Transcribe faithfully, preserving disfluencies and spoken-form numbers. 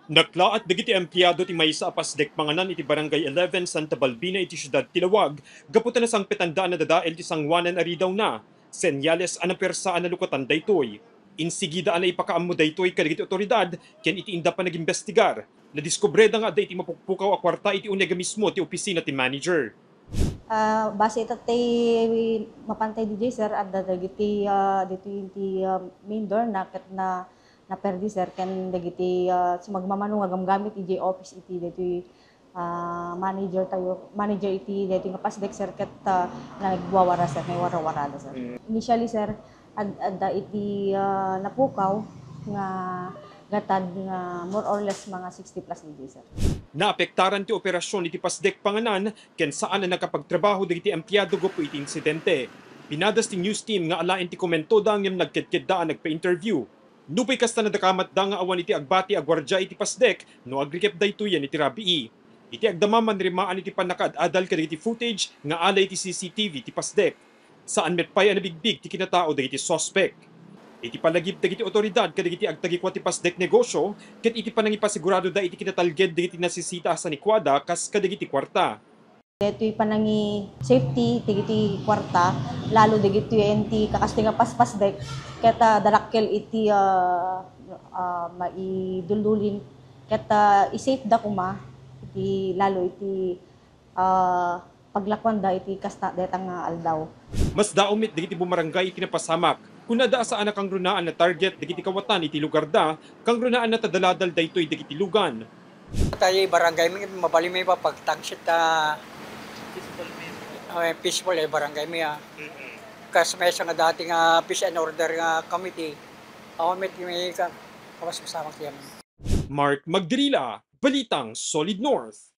Naklaat dagiti empleado ti maysa a PASDEC panganan iti Barangay eleven Santa Balbina iti siudad ti Laoag gapu ta nasangpetanda a nadadael ti sangoanan a ridawna. Senyales a napersa a nalukatan daytoy. Insigida a naipakaammo daytoy kadagiti otoridad ken iti inda panagimbestigar, nadiskubreda nga adda iti mapukpukaw a kuarta iti uneg a mismo ti opisina ti manager. Ah, base ita ti mapantay diay, sir, adda dagiti, ah, ditoy iti, ah, main door na ket na, naperdi, sir, ken dagiti, ah, sumagmamano nga gamgamit idiay office iti ditoy, ah, manager tayo, manager iti ditoy nga PASDEC, sir, ket, ah, nagwawara, sir, nagwarawarada, sir. Mm. Initially, sir, ad-, adda iti, ah, napukaw nga gatad nga more or less mga sixty plus diay, sir. Naapektaran ti operasyon iti PASDEC panganan ken saan a nakapagtrabaho dagiti empleado gapu iti insidente. Pinadas ti news team nga alaen ti komentoda ngem nagkedkedda a nagpa-interview. Nupay kasta, nadakamatda nga awan iti agbati a guardia iti PASDEC no agrikep daytoyen iti rabii. Iti agdama, manrimaan iti pannakaad-adal kadagiti footage nga ala iti C C T V ti PASDEC. Saan met pay a nabigbig ti kinatao dagiti suspek. Iti palagip dagiti otoridad kadagiti agtagikua ti PASDEC negosyo ket iti panangipasiguradada iti kinatalged dagiti nasisita a sanikuada kas kadagiti kuarta. Daytoy panangi-safety dagiti kuarta, lalo dagitoy enti kakasti nga pas-PASDEC, ket, ah, dakkel iti, ah, ah, maiduldulin, ket, ah, i-safe da koma iti, lalo iti, ah, paglakuanda iti kasta dayta nga aldaw. Masdaaw met dagiti bumarangay iti napasamak. Kunada a saan a kangrunaan a target dagiti kawatan iti lugarda, kangrunaan a tadaladal daytoy dagiti lugan. Tay barangay mi, mabalin mi ba pagtangsit ta peaceful mi. Ah, peaceful a barangay mi, ah. Mm-mm. Kas maysa nga dati nga peace and order nga committee, awan met mi ka-, kawas masamak ti amin. Mark Magdirila, Balitang Solid North.